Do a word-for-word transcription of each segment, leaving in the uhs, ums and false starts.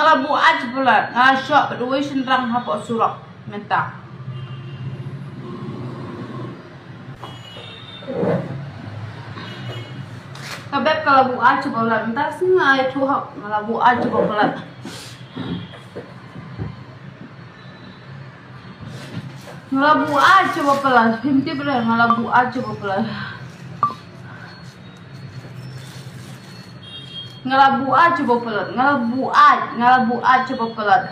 Nga la buaid shibun palat, nga la shoh bad uwei u shynrang hapoh surok mynta. Ka beb ka la buaid shibun palat, mynta sngi nga ïathuh hok, nga la buaid shibun palat. Nga la buaid shibun palat, phim tip re, nga la buaid shibun palat. Nga la buaid shibun palat, nga la buaid, nga la buaid shibun palat.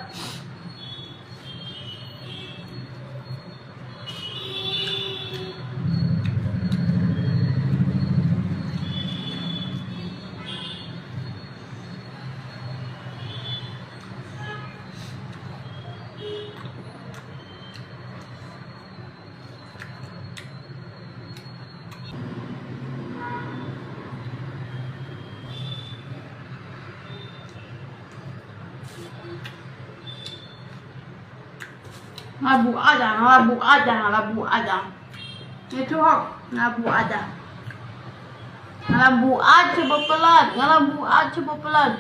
Nga la buaid, nga la buaid, nga la buaid. Ïathuh hok, nga la buaid. Nga la buaid shibun palat, nga la buaid shibun palat.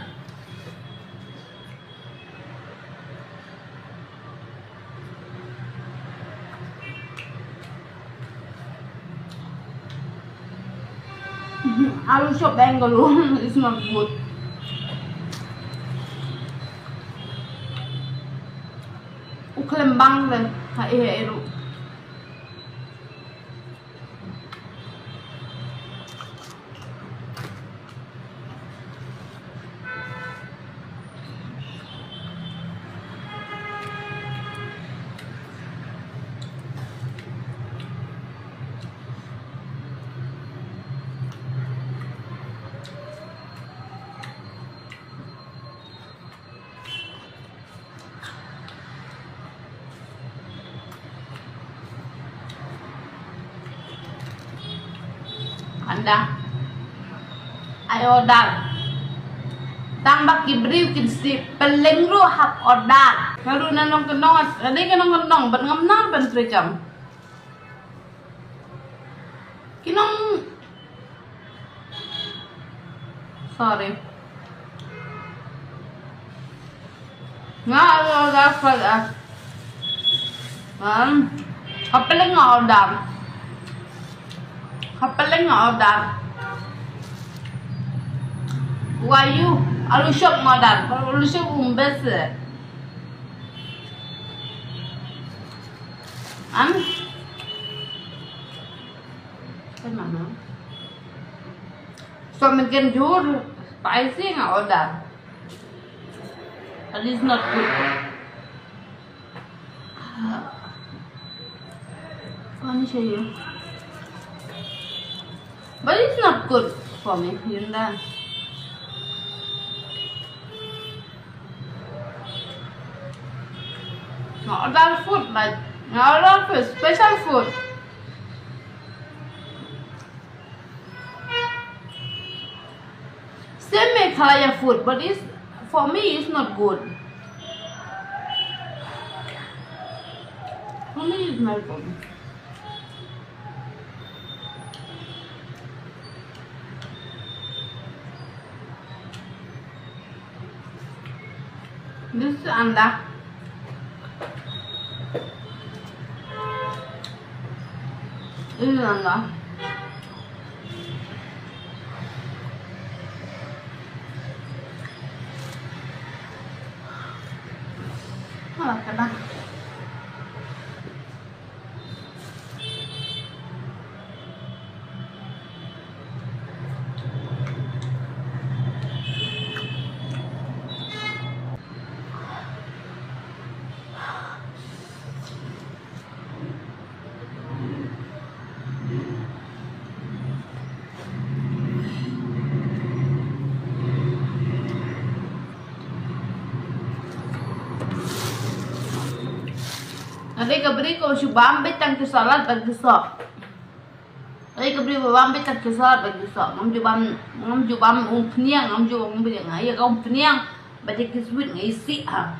Alu shop Bangalore is not good. U khlem bang le, ha, eh, eh, ru. Anda. Ai order. Tang ba ki briew kin sdie pylleng ruh hap order. Nga ruh na nongkyndong, ade ka nongkyndong, bad ngam nang ban trei jam. Ki nong, sorry. Nga order for us. Um, ka pylleng nga order. Ka pylleng nga order. Why you? Alu shop nga order. Alu shop um best. An? Kan mana? So mungkin jur spicy nga order. That is not good. Let me show you. But it's not good for me, you know. Nga order food, like, nga order food, special food. Same Meghalaya food, but it's, for me, it's not good. For me, it's not good. This is anda. This is anda. Alah, kena. Nga dei ka briew kaba shu bam beit tang ki salad bad ki soh. Nga dei ka briew ba bam beit tang ki salad bad ki soh. Ngam ju bam, ngam ju bam umphniang, ngam ju bam umphniang. Nga ïa ka umphniang bad ïa ki sweet nga isih ha.